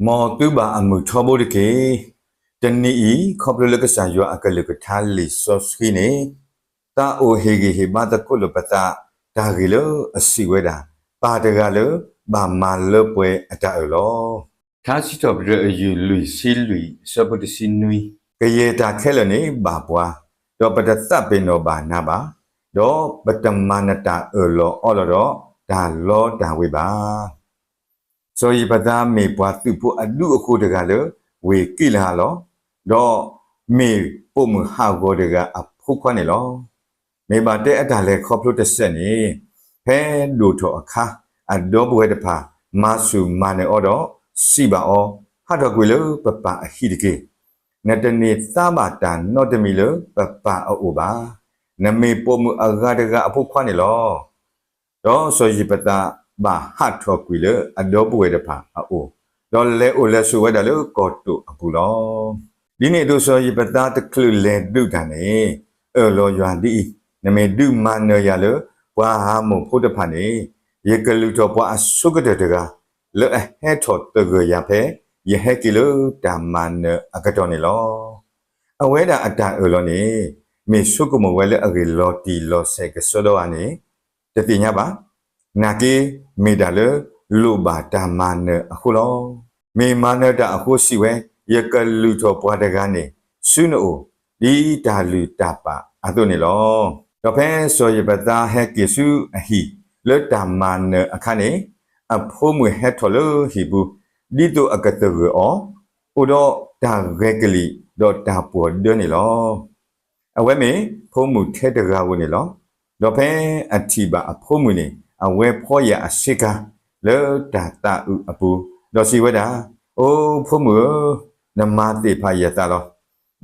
မ်သုဘၣ်အမုာ်ထီဘိတက့ၢ်. တနံၤအံၤ ခီဖျိလၢကစၢ်ယွၤအကလုၢ်ကထါလံာ်စီဆှံန့ၣ် သးအိၣ်ဟ့ၣ်ဂံၢ်ဟ့ၣ်ဘါသကိးလိာ်ပသး တၢ်ဂ့ၢ်လၢအစံးဝဲဒၣ်, ပၢ်တဂၤလၢ ဘၣ်မၤလၢပှဲၤအတၢ်အၢၣ်လီၤ. ထါစံးထီၣ်ပတြၢၤအယုၢ်လွံၢ်ဆံလွံၢ် အဆၢဖိတဆံနွံ, ကယဲၢ်တၢ်ခဲလၢာ်န့ၣ်ဘၣ်ပှၤ, ဒီးပတသးပ့ၤနီၣ်ဘၣ်နၤဘၣ်, ဒီးပတမၤနတၢ်အၢၣ်လီၤအီလီၤဒီးတၢ်လီတၢ်ဝ့ၤဘၣ်. စီၤယံးဖသးမ့ၢ်ပှၤသုးဖိအဒူအဃိၤတဂၤလၢ ဝ့ၢ်ကံလအၤလီၤ, ဒီးမ့ၢ်ပိာ်မုၣ်ဟးဂီၤတဂၤအဖိခွါန့ၣ်လီၤ. မ့ၢ်ဘၣ်တဲအတၢ်လဲၤခီဖျိတစဲးန့ၣ်, ဖဲဒိၣ်ထီၣ်အခါ အဒီပုၢ်ဝဲၢ်တဖၣ် မၤဆူၣ်မၤနၢၤအီၤဒီး စံးဘၣ်အီၤ, ဟးထီၣ်ကွံာ်လၢပပၢ်အဟံၣ်တက့ၢ်. နတန့ၢ်သါဘၣ်တၢ်နီတမံၤလၢပပၢ်အအိၣ်ဘၣ်. နမ့ၢ်ပိာ်မုၣ်အဂၤတဂၤအဖိခွါန့ၣ်လီၤ. ဒီးစီၤယံးဖသးဘၣ်ဟးထီၣ်ကွံာ်လၢအဒီပုၢ်ဝဲၢ်တဖၣ်အအိၣ်, ဒီးလဲၤအိၣ်လဲၤဆိးဝဲဒၣ်လၢကီၢ်တိာ်အပူၤလီၤ. ဒ်န့ၣ်အသိး စီၤယံးဖသးတချုးလဲၤဒုးတၢ်န့ၣ် အၢၣ်လီၤယွၤဒ်အံၤ, နမ့ၢ်ဒုးမၤနၢၤယၤလၢ ပှၤအၤမိၣ်ဖိတဖၣ်န့ၣ်, ယကလုၢ်ထီၣ်ပှၤအဆိကတၢၢ်တဂၤ လၢအဟဲထီၣ်သဂၢၢ်ယၤဖဲ ယဟဲက့ၤလၢတၢ်မၤနၢၤအကတီၢ်န့ၣ်လီၤ. အဝဲဒၣ်အတၢ်အၢၣ်လီၤန့ၣ် မ့ၢ်ဆိကမိၣ်ဝဲလၢအဂ့ၢ်လီၤတံၢ်လီၤဆဲးကစီဒီဧါန့ၣ် တသ့ၣ်ညါဘၣ်. နာ်က့ မ့ၢ်တၢ်လၢလိၣ်ဘၣ်တၢ်မၤနၢၤအဃိလီၤ. မ့ၢ်မၤနၢၤတၢ်အဃိစံးဝဲ, ယကလုၢ်ထီၣ်ပှၤတဂၤန့ၣ် ဆူနအိၣ် ဒ်တၢ်လုၢ်တၢ်ပာ်အသိးန့ၣ်လီၤ. ဒီးဖဲစီၤယံးဖသးဟဲက့ၤဆူအဟံၣ်လၢတၢ်မၤနၢၤအခါန့ၣ်, အဖိမုၣ်ဟဲထီၣ်လၢဟံၣ်ပူၤ ဒ်သိးအကသဂၢၢ်အီၤ, အိၣ်ဒီးတၢ်ဂဲၤကလံၣ်ဒီးတၢ်ပှီၤဒၢန့ၣ်လီၤ. အဝဲမ့ၢ်ဖိမုၣ်ထဲတဂၤဧိၤန့ၣ်လီၤ. ဒီးဖဲအထံၣ်ဘၣ်အဖိမုၣ်န့ၣ်, အဝဲဖီယၢ်အဆ့ကၤ လၢတၢ်သးအုးအပူၤ, ဒီးစံးဝဲဒၣ်, အိ ဖိမုၣ်ဧၢ, နမၤသ့ၣ်ဖးယသးလီၤ.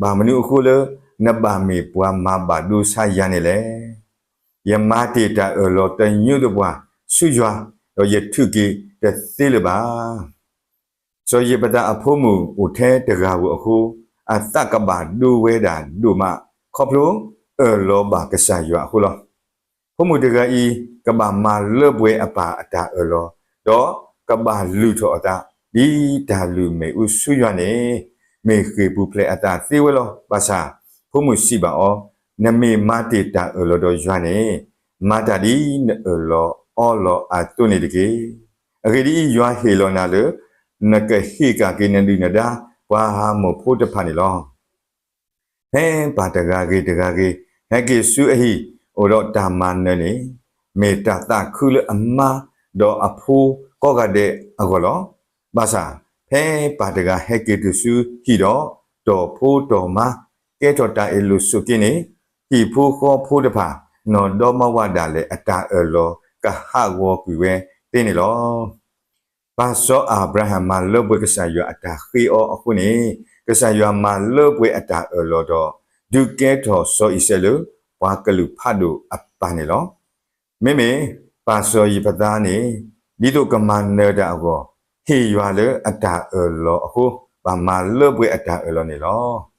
ဘၣ်မနုၤအဃိလၢ နဘၣ်မ့ၢ်ပှၤမၤဘၣ်ဒိဆါယၤန့ၣ်လဲၣ်. ယမၤတ့ၢ်တၢ်အၢၣ်လီၤတညိတပှၢ်ဆူယွၤ, ဒီးယထုးက့ၤတသ့လၢၤဘၣ်. စီၤယံးဖသးအဖိမုၣ်အိၣ်ထဲတဂၤဧိၤအဃိ, အသးကဘၣ်ဒိဝဲဒၣ်ဒိၣ်မး, ခီဖျိအၢၣ်လီၤဘၣ်ကစၢ်ယွၤအဃိလီၤ. ဖိမုၣ်တဂၤအံၤ ကဘၣ်မၤလၢပှဲၤအပၢ်အတၢ်အၢၣ်လီၤ, ဒီးကဘၣ်လုၢ်ထီၣ်အသး ဒ်တၢ်လုၢ်မ့ၣ်အူဆူယွၤန့ၣ်, မ့ၢ်ဃ့ၢ်ပူၤဖျဲးအသးသ့ဝဲလီၤ. ဘၣ်ဆၣ်ဖိမုၣ်စံးဘၣ်အီၤ, နမ့ၢ်မၤတ့ၢ်တၢ်အၢၣ်လီၤဒီးယွၤန့ၣ်, မၤတၢ်ဒ်နအၢၣ်လီၤအီလီၤအသိးန့ၣ်တက့ၢ်. အဂ့ၢ်ဒ်အံၤ, ယွၤဟ့ၣ်လီၤနၤလၢ နကဟ့ၣ်ကၣ်က့ၤနဒုၣ်နဒါ ပှၤအၤမိၣ်ဖိတဖၣ်န့ၣ်လီၤ. ဖဲပၢ်တဂၤဂ့ၤတဂၤဂ့ၤ ဟဲက့ၤဆူအဟံၣ်အိၣ်ဒီးတၢ်မၤနၢၤန့ၣ်, မ့ၢ်တၢ်သးခုလၢအမါဒီးအဖိကိးဂၤဒဲးအဂီၢ်လီၤ. ဘၣ်ဆၣ်, ဖဲပၢ်တဂၤဟဲက့ၤတုၤဆူဟံၣ်ဒီး တီၢ်ဖိတီၢ်မါ ကဲထီၣ်တၢ်အ့ၣ်လိာ်ဆိးက့န့ၣ်, ဟံၣ်ဖိဃီဖိတဖၣ် နီၢ်ဒီမါဝၤဒၣ်လဲာ် အတၢ်အၢၣ်လီၤကဟးဂီၤကွံာ်ဝဲသ့န့ၣ်လီၤ. ပၢ်စီၤအၤဘြၤဟၣ်မၤလၢပှဲၤကစၢ်ယွၤအတၢ်ဃ့အီၤအဃိန့ၣ်, ကစၢ်ယွၤမၤလၢပှဲၤအတၢ်အၢၣ်လီၤဒီး ဒုးကဲထီၣ်စီၤအံၤစဲးလၢ ပှၤကလုာ်ဖးဒိၣ်အပၢ်န့ၣ်လီၤ. မ့မ့ၢ်ပၢ်စီၤယံးဖသးန့ၣ်, ဒ်သိးကမၤနၢၤတၢ်အဂီၢ်, ဟ့ၣ်ယွၤလၢအတၢ်အၢၣ်လီၤအဃိ, ဘၣ်မၤလၢပှဲၤအတၢ်အၢၣ်လီၤန့ၣ်လီၤ.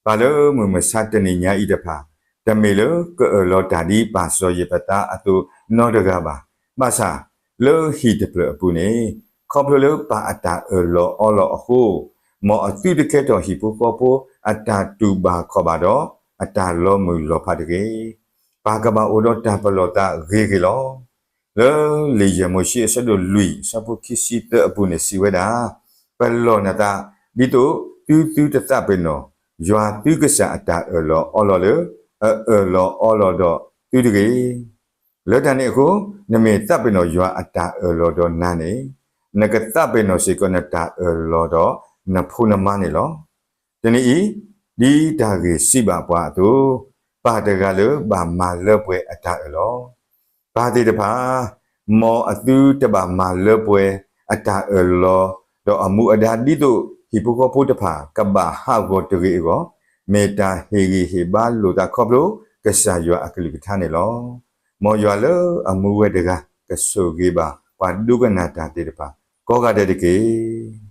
ပၢ်လၢမုၢ်မဆါတနံၤညါအံၤတဖၣ်, တမ့ၢ်လၢကအၢၣ်လီၤတၢ်ဒ်ပၢ်စီၤယံးဖသးအသိးနီတဂၤဘၣ်. ဘၣ်ဆၣ်, လၢဟံၣ်တဖျၢၣ်အပူၤန့ၣ်, ခီဖျိလၢပၢ်အတၢ်အၢၣ်လီၤအီလီၤအဃိ, မ်အသုတကဲထီၣ်ဟံၣ်ဖိဃီဖိအတၢ်တူၢ်ဘၣ်ခီၣ်ဘၣ်ဒီးအတၢ်လီၤမုၢ်လီၤဖးတဂ့ၤ. ပၢ်ကဘၣ်အိၣ်ဒီးတၢ်ပလီၢ်သးဂ့ၤဂ့ၤလီၤ. လၢလံာ်ယဲၢ်မိၤၡ့အဆၢဒိၣ်လွံၢ်အဆၢဖိခံဆံသၢအပူၤန့ၣ်စံးဝဲဒၣ်, ပလီၢ်နသး ဒ်သိးသုသုတသးပ့ၤနီၣ် ယွၤသုကစၢ်အတၢ်အၢၣ်လီၤအီလီၤလၢ အအၢၣ်လီၤအီလီၤဒီးသုတဂ့ၤ. လၢတၢ်န့ၣ်အဃိ, နမ့ၢ်သးပ့ၤနီၣ်ယွၤအတၢ်အၢၣ်လီၤဒီးနၤန့ၣ်, နကသးပ့ၤနီၣ်စ့ၢ်ကီးနတၢ်အၢၣ်လီၤဒီးနဖိနမါန့ၣ်လီၤ. တနံၤအံၤ, ဒ်တၢ်ဂ့ၢ်စံးဘၣ်ပှၤအသိး, ပၢ်တဂၤလၢဘၣ်မၤလၢပှဲၤအတၢ်အၢၣ်လီၤ. ပၢ်သ့ၣ်တဖၣ်, မ်အသုတဘၣ်မၤလၢပှဲၤအတၢ်အၢၣ်လီၤ ဒီးအမူအဒါဒ်သိးဟံၣ်ဖိဃီဖိတဖၣ်ကဘၣ်ဟးဂီၤတဂ့ၤအဂီၢ်, မ့ၢ်တၢ်ဟ့ၣ်ဂံၢ်ဟ့ၣ်ဘါလိာ်သးခီဖျိ ကစၢ်ယွၤအကလုၢ်ကထါန့ၣ်လီၤ. မ်ယွၤလၢအမူဝဲတဂၤ ကဆိၣ်ဂ့ၤဘၣ်ပှၤဒိကနၣ်တၢ်သ့ၣ်တဖၣ် ကိးဂၤဒဲးတက့ၢ်.